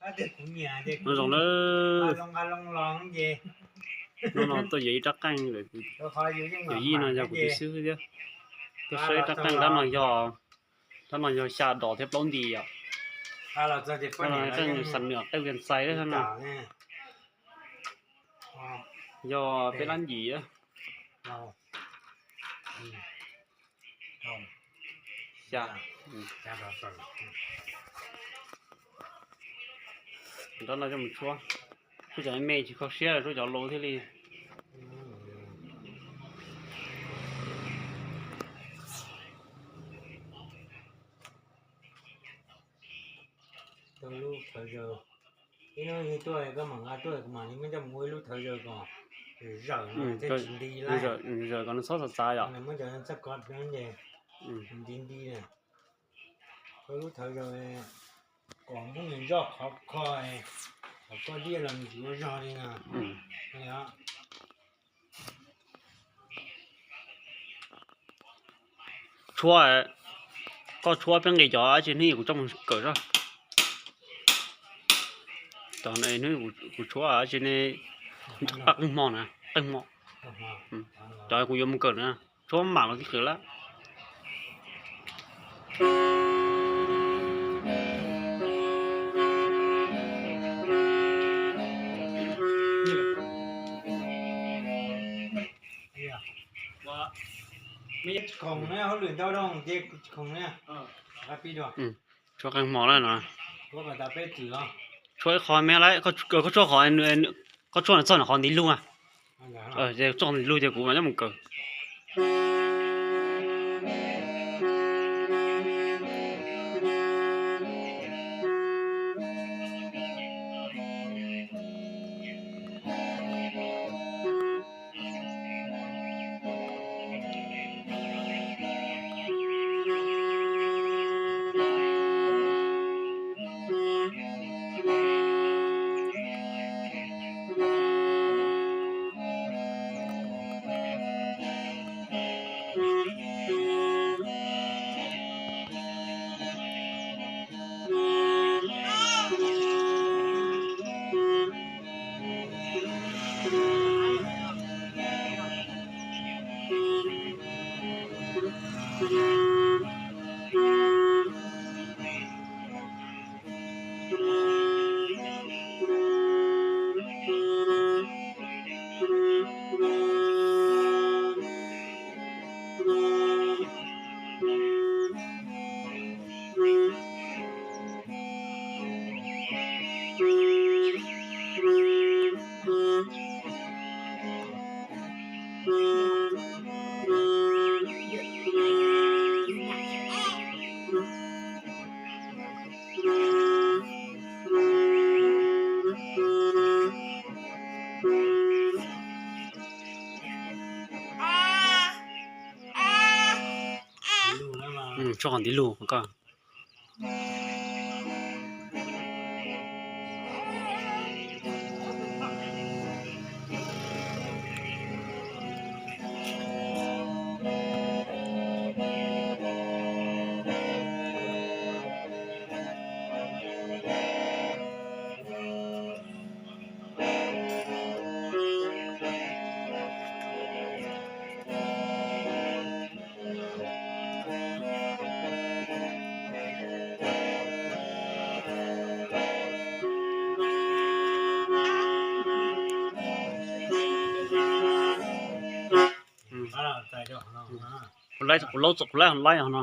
Nyob zoo nawb. Hnub no tuaj yuav ib rab qeej, yawm yij no yog kuv tus xib hwb thiab. Tuaj saib ib rab qeej, rab no yog, rab no yog xya dos thiab plaub nti yom. Rab no qeej xam nwm qeej vias xais thiab no. Yog peb lab ncim. Xya. Rab no coj mus tshuab, tshuab cov me tsis kho siab, tshuab cov laus thiaj li. Ib hnub tuaj koj mam nqa tuaj, kuv mam li muab coj mus ua ib lub thawv zaws kom zawm, thiaj tsis nti lawm. Zawm kom nws txhob txav txav yom. Muab cov txaj kov ces nti nti na. Ua lub thawv zaws kom nplooj nws zoj khov kho, kom koj diaj los nws tsis ua zog li na. Tshuab, koj tshuab peb nqis cov dab tsi hnub kuv coj mus kawm zoj. Cov hnub kuv tshuab dab tsi ne, qeej hmo na, qeej hmo. Cov kuv yuav mus kawm na, tshuab mam los tib qwm lawm. Tshuab qeej hmo lawm no. Tshuab ib qho me lawm, koj tshuab qhov, koj tshuab txog qhov ntiv lug. Txog ntiv lug ces kuv mam coj mus kawm. Tshuab qhov ntiv lug koj. Kuv laib, kuv laib, kuv laib no.